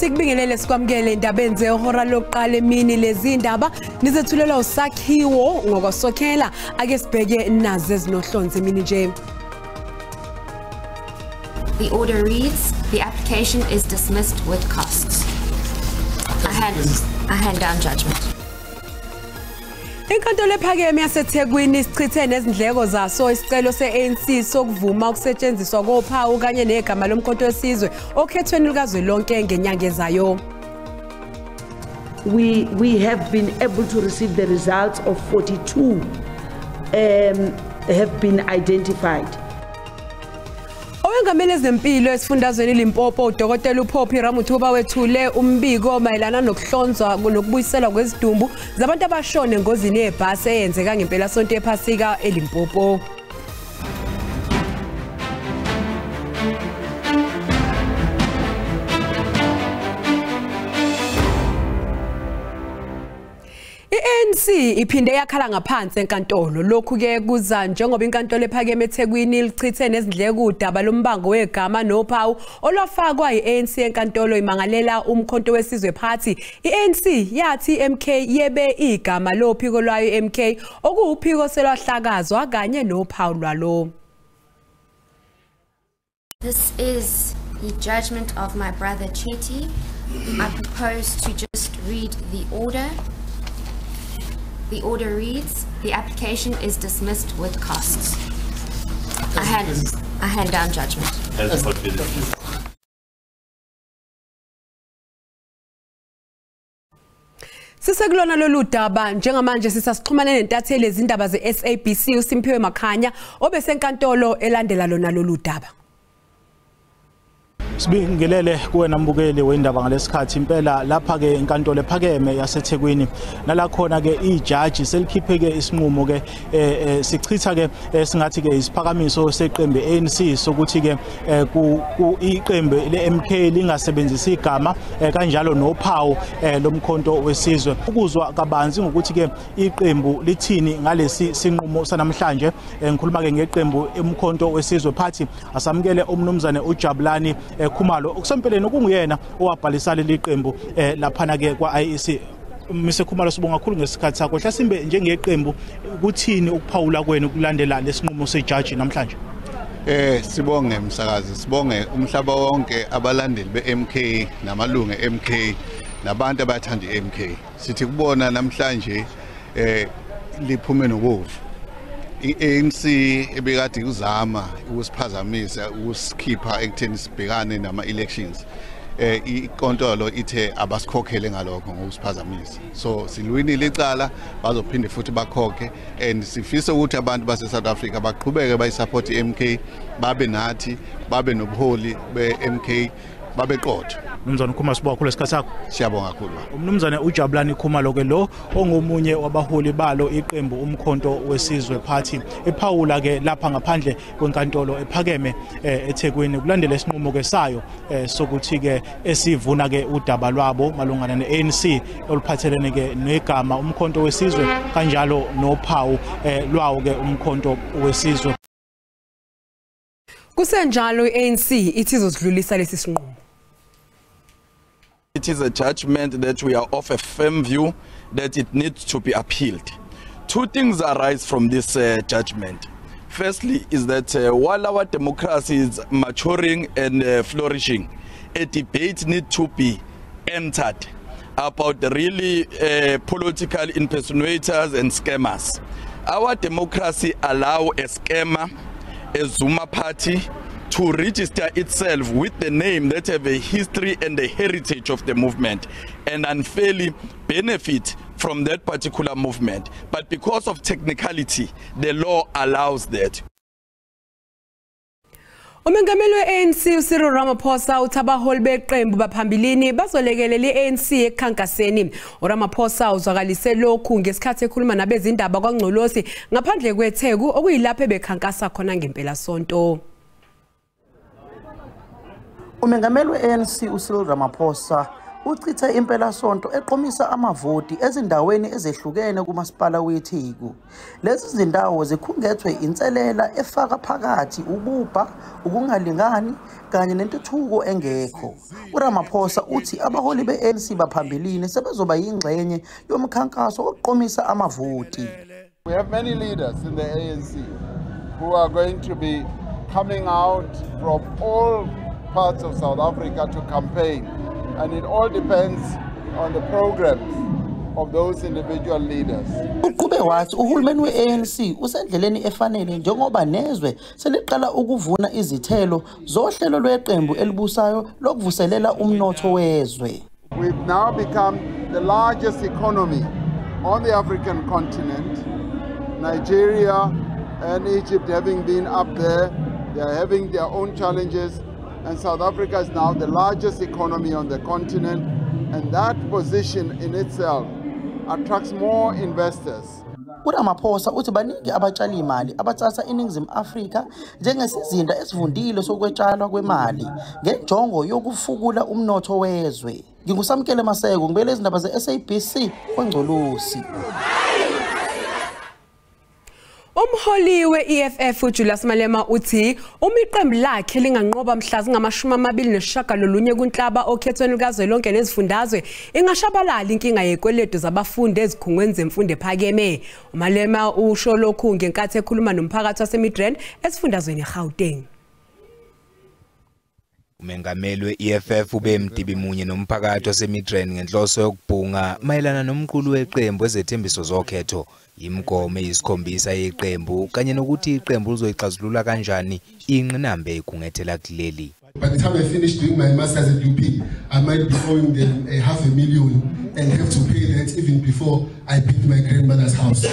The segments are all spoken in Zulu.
Sikubingelele sikwamukele indabeni zehora lokuqala emini. Lezi indaba nizethulelwa usakhiwo ngokwasokhela. Ake sibheke nazo ezinohlonze emini nje. The order reads, the application is dismissed with costs. I hand down judgment. Inkantolo ephakeme yaseThekwini isichithe nezindleko zaso isicelo se-ANC sokuvuma ukusetshenziswa kophawu kanye negama lomkhonto wesizwe okhethweni lukazwelonke ngenyanga ezayo. We have been able to receive the results of 42 have been identified. Owengamele ezempilo esifundazweni Limpopo uDokotela uPhophi Ramuthuba wethule umbiko mayelana nokuhlonzwa nokubuyiselwa kwezidumbu zabantu abashone engozini yebhasi eyenzeka ngempelasonto yePhasika eLimpopo. I-ANC iphinde yakhala ngaphansi enkantolo. Lokhu ke kuza njengoba inkantolo ephakeme eThekwini lichithe nezindleko udaba lombango wegama nophawu olwafakwa i-ANC enkantolo imangalela umkhonto wesizwe party. I-ANC yathi MK yebe igama lophiko lwayo MK okuwuphiko selwahlakazwa kanye nophawu lwalo. This is the judgment of my brother Chetty. I propose to just read the order. The order reads, the application is dismissed with costs. I hand down judgment. Sisekulona lolu daba njengamanje sisasixhumane nentatheli ezindaba ze-SABC uSimphiwe Makhanya obesenkantolo elandela lona lolu daba. Sibingelele kuwena mbukeli wendaba ngalesikhathi. Impela lapha ke inkantolo ephakeme yaseThekwini nala khona ke ijaji selikhiphe ke isinqumo ke sichitha ke singathi ke isiphakamiso seqembu ANC sokuthi ke iqembu leMK lingasebenzisi igama kanjalo nophawu lomkhonto wesizwe. Ukuzwa kabanzi ngokuthi ke iqembu lithini ngalesi sinqumo sanamhlanje, ngikhuluma ke ngeqembu umkhonto wesizwe party, asamukele umnumzane uJabulani Khumalo okusempeleni okunguyena owabhalisa leli qembu laphana ke kwa IEC. Mr Khumalo, sibonga kakhulu ngesikhathi sakho. Hlasimbe njengeqembu kuthini ukuphawula kwenu kulandela lesinqumo sejaji namhlanje? Sibonge msakazi, sibonge umhlaba wonke, abalandeli beMK namalungu eMK nabantu abathanda iMK. Sithi kubona namhlanje liphume nobovu. I-ANC ebekade uzama ukusiphazamisa ukusikhipha ekutheni sibhekane nama-elections, inkantolo ithe abasikhokhele ngalokho ngokusiphazamisa. So silwinile icala, bazophinde futhi bakhokhe, and sifisa ukuthi abantu base-South Africa baqhubeke bayisupport i-MK, babe nathi, babe nobuholi be-MK, babe qotho. Mnumzane Khumalo, sibonga kakhulu isikhathi sakho. Siyabonga kakhulu. Umnumzane uJabulani Khumalo ke lo ongomunye wabaholi balo iqembu umkhonto wesizwe party ephawula ke lapha ngaphandle kwenkantolo ephakeme eThekwini kulandela isinqumo ke sayo sokuthi ke esivuna ke udaba lwabo malungana neANC oluphathelene ke negama umkhonto wesizwe kanjalo nophawu lwawo ke umkhonto wesizwe. Kusenjalo iANC ithi izodlulisa lesi sinqumo. It is a judgment that we are of a firm view that it needs to be appealed. Two things arise from this judgment. Firstly is that while our democracy is maturing and flourishing, a debate needs to be entered about the really political impersonators and scammers. Our democracy allows a scammer, a Zuma party, to register itself with the name that have a history and the heritage of the movement and unfairly benefit from that particular movement. But because of technicality, the law allows that. Umengameli we-ANC uCyril Ramaphosa uthi abaholi beqembu baphambilini bazolekelela i-ANC ekukhankaseni. uRamaphosa uzwakalise lokhu ngesikhathi ekhuluma nabezindaba kwaNgcolosi ngaphandle kweTheku okuyilapho ebekhankasa khona ngempelasonto. Umengameli we-ANC uCyril Ramaphosa Uchithe impelasonto eqomisa amavoti ezindaweni ezehlukene kumasipala weTheku. Lezi zindawo zikhungethwe inselela efaka phakathi ububha, ukungalingani kanye nentuthuko engekho. uRamaphosa uthi abaholi be-ANC baphambilini sebezoba yingxenye yomkhankaso wokuqomisa amavoti. We have many leaders in the ANC who are going to be coming out from all parts of South Africa to campaign. And it all depends on the programs of those individual leaders. Uqhube wathi uhulumeni we-ANC usendleleni efanele njengoba nezwe seliqala ukuvuna izithelo zohlelo lweqembu elibusayo lokuvuselela umnotho wezwe. We've now become the largest economy on the African continent. Nigeria and Egypt having been up there, they are having their own challenges. And South Africa is now the largest economy on the continent, and that position in itself attracts more investors. uRamaphosa uthi baningi abatshali imali abathatha iNingizimu Afrika njengesizinda esivundile sokwetshalwa kwemali ngenjongo yokufukula umnotho wezwe. NginguSamkele Maseko, ngibele izindaba ze-SABC kwaNgcolosi. Umholi we-EFF uJulius Malema uthi uma iqembu lakhe linganqoba mhla zingama-29 kuNhlaba okhethweni lukazwelonke nezifundazwe ingashabalala inkinga yekweletu zabafundi ezikhungweni zemfundo ephakeme. uMalema usho lokhu ngenkathi ekhuluma nomphakathi waseMidrand esifundazweni eGauteng. Umengameli we-EFF ube mdibi munye nomphakathi waseMidrand ngenhloso yokubhunga mayelana nomqulu weqembu ezethembiso zokhetho, imigomo eyisikhombisa yeqembu kanye nokuthi iqembu lizoyixazulula kanjani ingqinamba eyikhungethela kuleli. By the time I finish doing my masters at UP, I might be owing them $500,000 and have to pay that even before I build my grandmother's house.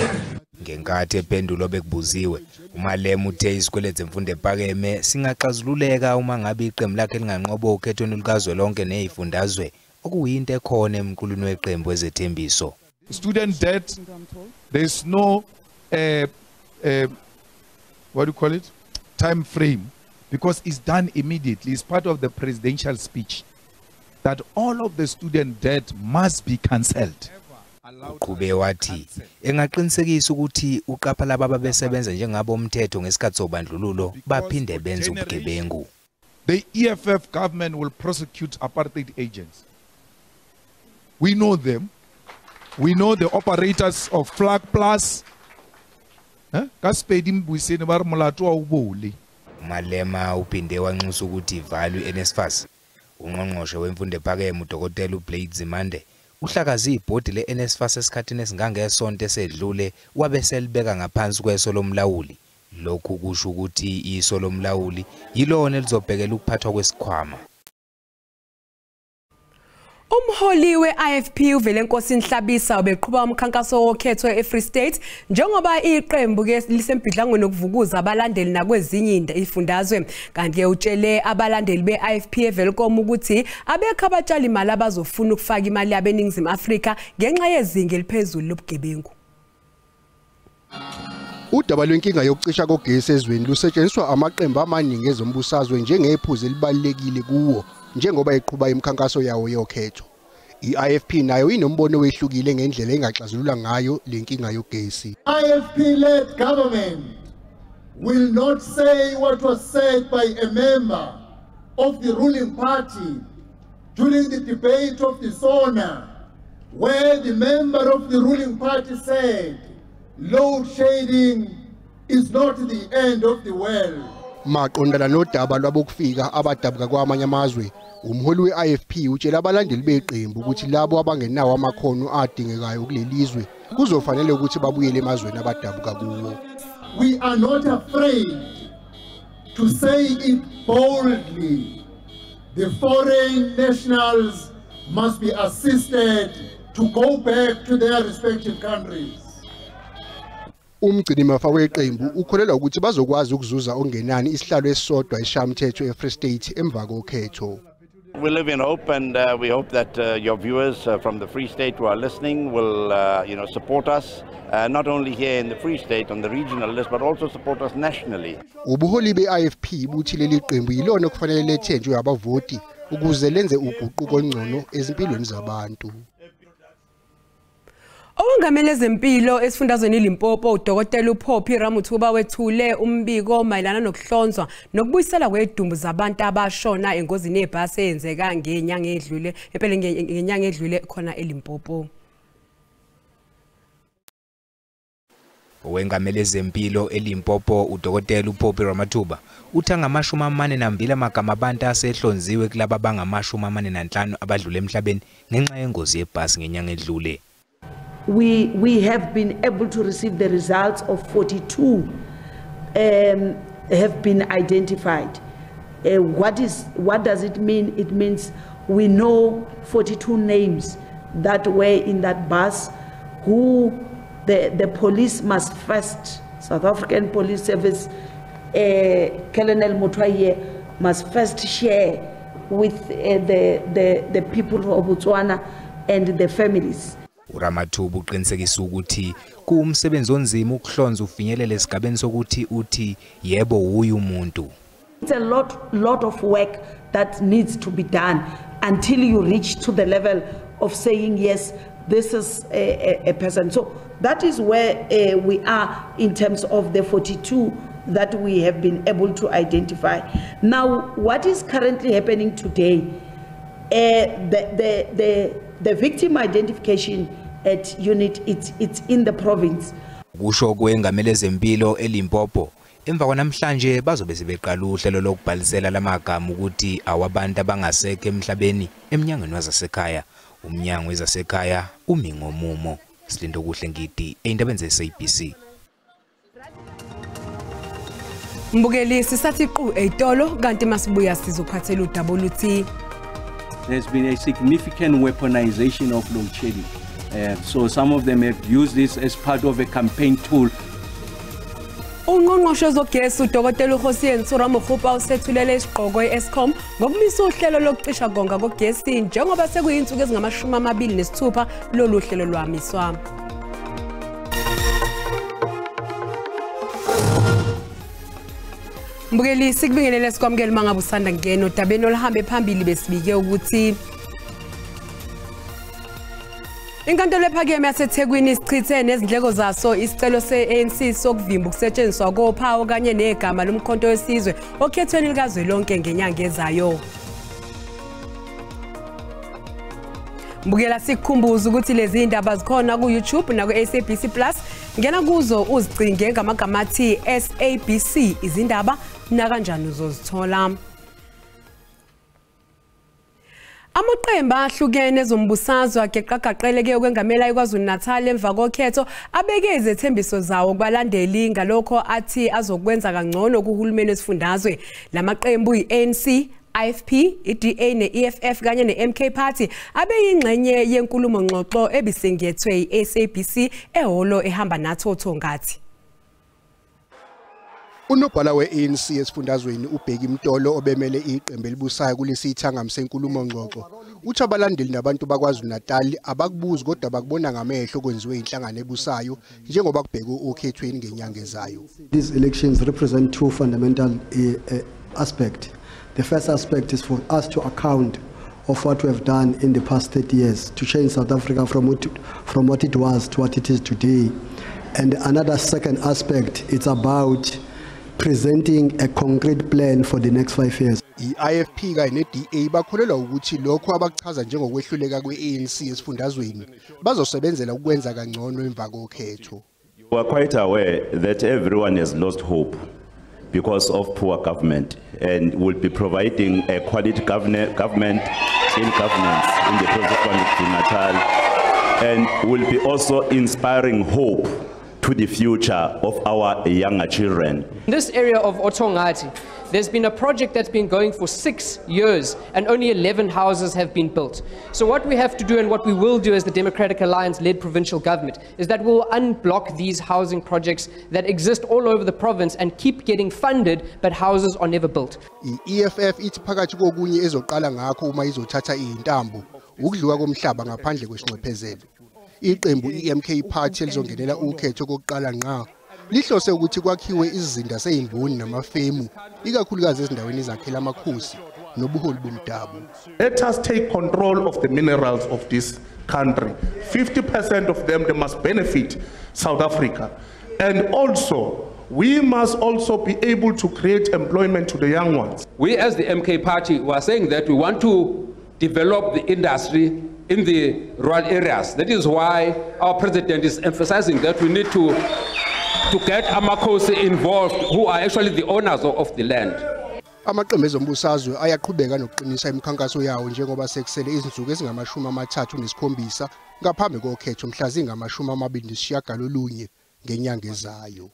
Ngenkathi ephendulo bekubuziwe, uMalema uthe isikweletu semfundo ephakeme singaxazululeka uma ngabe iqembu lakhe linganqoba okhethweni lukazwelonke nezifundazwe, okuyinto ekhona emqulwini weqembu ezethembiso. Student debt, there's no what do you call it, time frame, because it's done immediately. It's part of the presidential speech that all of the student debt must be cancelled. Uqhube wathi engaqinisekisa ukuthi uqapha laba ababesebenza njengabo umthetho ngesikhathi sobandlululo baphinde benze ubugebengu. The EFF government will prosecute apartheid agents. We know them. We know the operators of Flag Plus. Malema uphinde wanxusa ukuthi ivalwe iNSFAS. Ungqongqoshe wemfundo ephakeme uDokotela uBlade Nzimande uhlakaze ibhodi leNSFAS esikhathini esingangesonto esedlule wabe selibeka ngaphansi kweso lomlawuli. Lokhu kusho ukuthi iso lomlawuli yilona elizobhekela ukuphathwa kwesikhwama. Umholi we-IFP uVelenkosini Hlabisa ubeqhuba umkhankaso wokhetho eFree State njengoba iqembu ke lisembhidlangweni nokuvukuza abalandeli nakwezinye izifundazwe. Kanti ke utshele abalandeli be-IFP eVelkom ukuthi abekho abatshali imali abazofuna ukufaka imali yabo eNingizimu Afrika ngenxa yezinga eliphezulu lobugebengu. Udaba lwenkinga yokucisha kogesi ezweni lusetshenziswa amaqembu amaningi ezombusazwe njengephuzu elibalulekile kuwo njengoba eqhuba imikhankaso yawo yokhetho. I-IFP nayo inombono wehlukile ngendlela engaxazulula ngayo lenkinga yogesi. IFP-led government will not say what was said by a member of the ruling party during the debate of the SONA, where the member of the ruling party said load shedding is not the end of the world. Maqondana nodaba lwabokufika abadabuka kwamanye amazwe, umholi we-IFP utshela abalandeli beqembu ukuthi labo abangenawo amakhono adingekayo kulelizwe kuzofanele ukuthi babuyele emazweni abadabuka kuwo. We are not afraid to say it boldly. The foreign nationals must be assisted to go back to their respective countries. Umgcinimafa weqembu ukholelwa ukuthi bazokwazi ukuzuza ongenani isihlalo esisodwa esishayamithetho eFree State emva kokhetho. We live in hope, and we hope that your viewers from the Free State who are listening will support us not only here in the Free State on the regional list, but also support us nationally. Ubuholi be-IFP buthi leli qembu yilona okufanele lethenjwe abavoti ukuze lenze uguquko olungcono ezimpilweni zabantu. Owengamele ezempilo esifundazweni iLimpopo uDokotela uPhophi Ramuthuba wethule umbiko mayelana nokuhlonzwa nokubuyisela kwezidumbu zabantu abashona engozini yebhasi eyenzeka ngenyanga edlule empeleni ngenyanga edlule khona eLimpopo. Owengamele ezempilo eLimpopo uDokotela uPhophi Ramathuba uthi angama-42 amagama abantu asehlonziwe kulaba abangama-45 abadlule emhlabeni ngenxa yengozi yebhasi ngenyanga edlule. We have been able to receive the results of 42 have been identified. What does it mean? It means we know 42 names that were in that bus, who the police must first, South African Police Service, Colonel Motwaye must first share with the people of Botswana and the families. uRamathuba uqinisekisa ukuthi kuwumsebenzi onzima ukuhlonza ufinyelele esigabeni sokuthi uthi yebo uyu umuntu. It's a lot of work that needs to be done until you reach to the level of saying yes, this is a person. So that is where we are in terms of the 42 that we have been able to identify. Now, what is currently happening today, the victim identification at unit, it's in the province. Kusho kwengamele ezempilo eLimpopo emva kwanamhlanje bazobe sebeqala uhlelo lokubhalisela lamagama ukuthi awabantu abangasekho emhlabeni emnyangweni wasekhaya. Umnyango wezasekhaya umi ngomumo. Silindokuhle Ngidi endabeni ze-SABC. Mbukeli sisathi qu eyitolo kanti masibuya sizophathela udaba oluthi there's been a significant weaponization of load shedding. So some of them have used this as part of a campaign tool. Ungqongqoshe wezogesi uDokotela uKgosientsho Ramokgopa usethulele isigqoko e-Eskom ngokumisa uhlelo lokucisha konga kogesi njengoba sekuyinsuku ezingama-26 lolu hlelo lwamiswa. Mbukeli sikubingelele sikwamukele mangabe usanda ngeno odabeni oluhambe phambili besibike ukuthi inkantolo ephakeme yaseThekwini isichithe nezindleko zaso isicelo se-ANC sokuvimba ukusetshenziswa kophawu kanye negama lomkhonto wesizwe okhethweni likazwelonke ngenyanga ezayo. Mbukela sikukhumbuza ukuthi lezi indaba zikhona ku-YouTube naku-SABC Plus. Ngena kuzo uzicinge ngamagama athi SABC izindaba nakanjani uzozithola. Amaqembu ahlukene ezombusazwe ageqagaqeleke ukwengamela iKwaZulu-Natal emva kokhetho abeke izethembiso zawo kubalandeli ngalokho athi azokwenza kangcono kuhulumeni wesifundazwe. Lamaqembu i-ANC, IFP, i-DA ne-EFF kanye ne-MK Party abeyingxenye yenkulumo ngxoxo ebisengethwe i-SABC ehholo ehamba nathi oThongathi. Unobhala we-ANC esifundazweni uBheki Mtolo obemele iqembu elibusayo kulesi ithangami senkulumo ngxoxo uthi abalandeli nabantu baKwaZulu-Natal abakubuzi kodwa bakubona ngamehlo kwenziwe inhlangano ebusayo njengoba kubhekwe okhethweni ngenyanga ezayo. These elections represent two fundamental aspects. The first aspect is for us to account of what we have done in the past 30 years to change South Africa from what it was to what it is today. And another second aspect, it's about presenting a concrete plan for the next 5 years. I-IFP kanye ne-DA bakholelwa ukuthi lokho abakuchaza njengokwehluleka kwe-ANC esifundazweni bazosebenzela ukwenza kangcono emva kokhetho. We are quite aware that everyone has lost hope because of poor government, and will be providing a quality government in governance in the province of Natal, and will be also inspiring hope to the future of our younger children. In this area of Othongathi, there's been a project that's been going for 6 years and only 11 houses have been built. So what we have to do and what we will do as the Democratic Alliance-led provincial government is that we'll unblock these housing projects that exist all over the province and keep getting funded, but houses are never built. I-EFF ithi phakathi kokunye ezoqala ngakho uma izothatha izintambo ukudliwa komhlaba ngaphandle kwesinxephezelo. Iqembu i-MK Party elizongenela ukhetho kokuqala ngqa lihlose ukuthi kwakhiwe izizinda sezimboni namafemu ikakhulukazi ezindaweni ezakhela amakhosi nobuholi bomdabu. Let us take control of the minerals of this country. 50% of them, they must benefit South Africa. And also, we must also be able to create employment to the young ones. We as the MK party were saying that we want to develop the industry in the rural areas. That is why our president is emphasizing that we need to get Amakhosi involved, who are actually the owners of the land. Amaqembu ezombusazwe ayaqhubeka nokuqinisa imikhankaso yawo njengoba sekusele izinsuku ezingama-37 ngaphambi kokhetho mhla zingama-29 ngenyanga ezayo.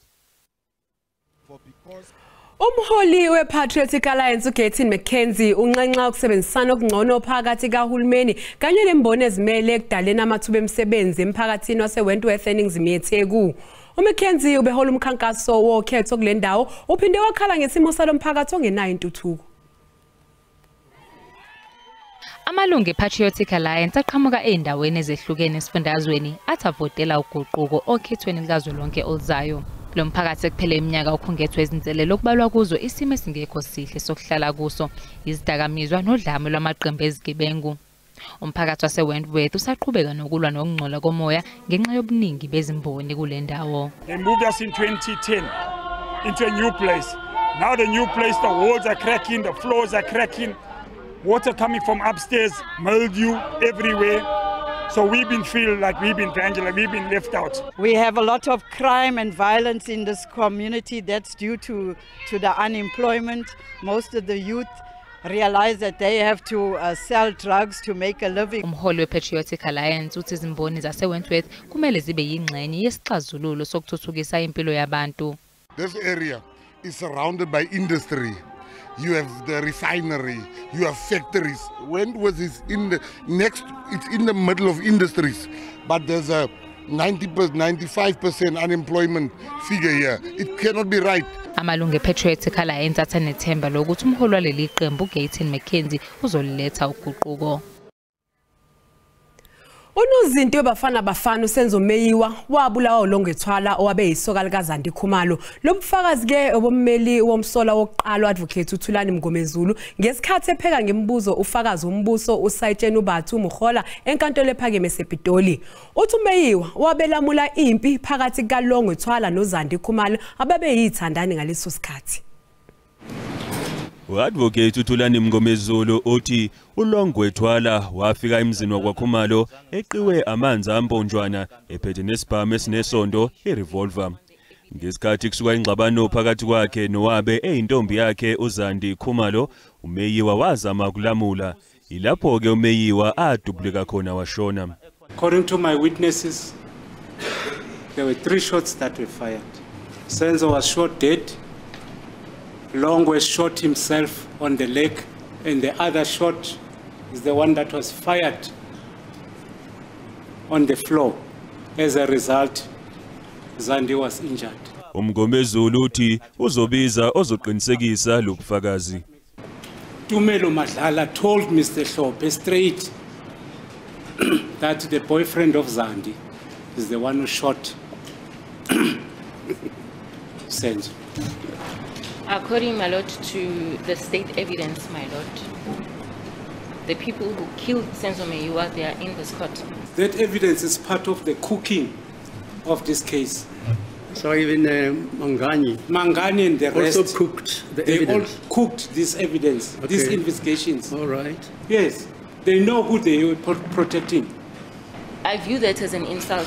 Umholi wePatriotic Alliance uGayton McKenzie unxenxa ukusebenzisana okungcono phakathi kahulumeni kanye nemboni ezimele ekudaleni amathuba emisebenzi emphakathini waseWentworth eNingizimu yeTheku. UMcKenzie ubehola umkhankaso wokhetho kule ndawo, uphinde wakhala ngesimo salomphakathi ongenayo intuthuko. Amalungu ePatriotic Alliance aqhamuka ezindaweni ezehlukene esifundazweni athi avotela uguquko okhethweni likazwelonke oluzayo. Lo mphakathi sekuphele iminyaka ukhungethwe izinselelo okubalwa kuzo isimo esingekho sihle sokuhlala kuso, izidakamizwa nodlame lwamaqembu ezigebengu. Umphakathi waseWentworth usaqhubeka nokulwa nokungcola komoya ngenxa yobuningi bezimboni kule ndawo. They moved us in 2010 into a new place. Now the new place, the walls are cracking, the floors are cracking, water coming from upstairs, mildew everywhere. So we've been feel like we've been triangular, we've been left out. We have a lot of crime and violence in this community. That's due to the unemployment. Most of the youth realize that they have to sell drugs to make a living. Umholi wePatriotic Alliance uthi izimboni zaseWentworth kumele zibe yingxenye yesixazululo sokuthuthukisa impilo yabantu. This area is surrounded by industry. You have the refinery, you have factories. Wentworth is in the next, it's in the middle of industries, but there's a 95% unemployment figure here. It cannot be right. Amalungu ePatriotic Alliance athi anethemba lokuthi umholi waleli qembu uGayton McKenzie uzoliletha uguquko. Unozinto webafana Bafana uSenzo Meyiwa wabulawa uLongwe Twala owabe yisoka likaZandi Khumalo. Lobufakazi ke obommeli womsola wokuqala advocate uThulani Mngomezulu ngesikhathi epheka ngemibuzo ufakazi wombuso uSayitsheni uBathu Mukhola enkantolo ephakeme esePitoli. Uthi uMeyiwa wabelamula impi phakathi kaLongwe Twala noZandi Khumalo ababeyithandani ngaleso sikhathi. U-advocate uThulani Mngomezulu uthi uLongwe Twala wafika emzini wakwaKhumalo eqiwe amanzi amponjwana ephethe nesibhamu esinesondo i-revolver. Ngesikhathi kusuka ingxabano phakathi kwakhe nowabe eyintombi yakhe uZandi Khumalo, uMeyiwa wazama ukulamula. Ilapho-ke uMeyiwa adubuleka khona washona. According to my witnesses, there were 3 shots that were fired. Senzo was shot dead. Longwe shot himself on the leg, and the other shot is the one that was fired on the floor. As a result, Zandi was injured. Umngomezulu uthi uzobiza ozoqinisekisa lobufakazi. Tumelo Madlala told Mr. Hlophe straight that the boyfriend of Zandi is the one who shot Senzo. According, my lord, to the state evidence, my lord, the people who killed Senzo Meyiwa, they are in this court. That evidence is part of the cooking of this case. So even Mangani and the rest also cooked the evidence. They all cooked this evidence, okay. These investigations. All right. Yes, they know who they were protecting. I view that as an insult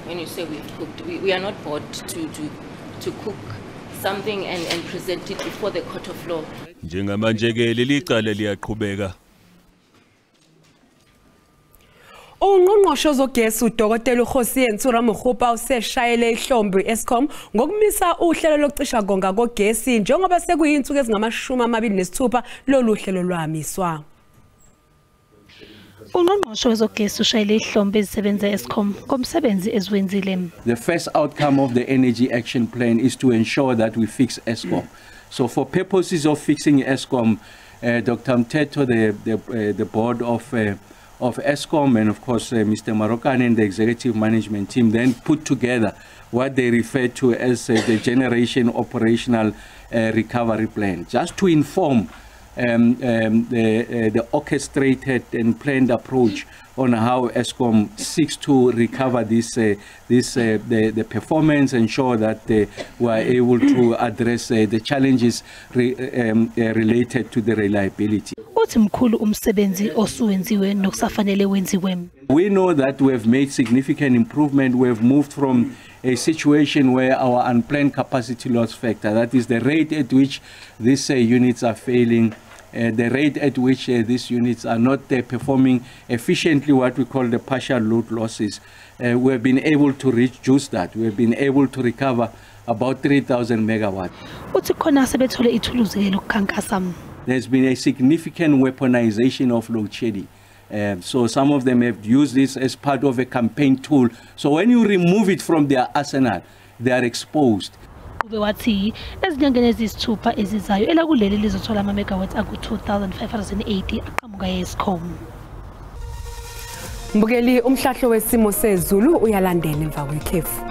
when you say we've cooked. We are not bought to cook something and present it before the court of law. Njengamanje ke leli cala liyaqhubeka. Ungqongqoshe wezogesi uDokotela uKgosientsho Ramokgopa useshayele ihlombe Eskom ngokumisa uhlelo lokucisha konga kogesi njengoba sekuyinsuku ezingama-26 lolu hlelo lwamiswa. Ungqongqoshe wezogesi ushayele ihlombe ezisebenza Eskom ngomsebenzi eziwenzile. The first outcome of the Energy Action Plan is to ensure that we fix Eskom. So for purposes of fixing Eskom, Dr. Mteto, the board of Eskom, and of course Mr. Marokane and the executive management team then put together what they refer to as the Generation Operational Recovery Plan, just to inform the orchestrated and planned approach on how Eskom seeks to recover the performance, ensure that we are able to address the challenges related to the reliability. Uthi mkhulu umsebenzi osuwenziwe nokusafanele wenziwe. We know that we have made significant improvement. We have moved from a situation where our unplanned capacity loss factor, that is the rate at which these units are failing, the rate at which these units are not performing efficiently, what we call the partial load losses. We have been able to reduce that. We have been able to recover about 3,000 megawatts. Uthi khona sebethole ithuluzi lokukhankasa. There's been a significant weaponization of load shedding. So some of them have used this as part of a campaign tool. So when you remove it from their arsenal, they are exposed. Ube wathi ezinyangeni eziyisithupha ezizayo elakuleli lizothola ama-megawatts aku-2580 aqhamuka e-Eskom. Mbukeli, umhlahlo wesimo sezulu uyalandela emva kwekhefu.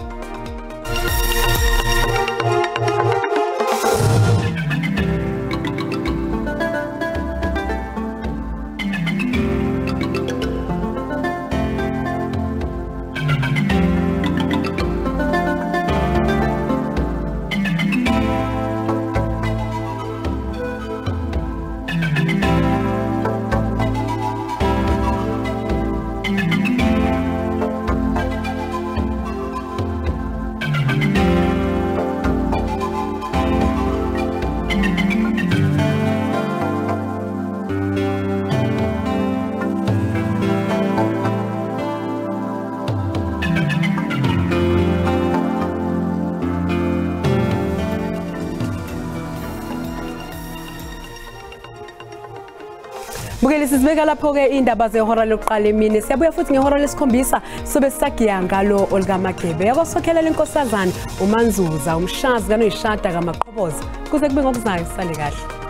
Bukeli, sizibeka lapho-ke indaba zehora lokuqala emini. Siyabuya futhi ngehora lesikhombisa sobe sisagiya ngalo olukaMagebe yakwasokhelela inkosazana uManzuza umshazi kanoyishada kaMaqhoboza. Kuze kube ngokuzayo, sale kahle.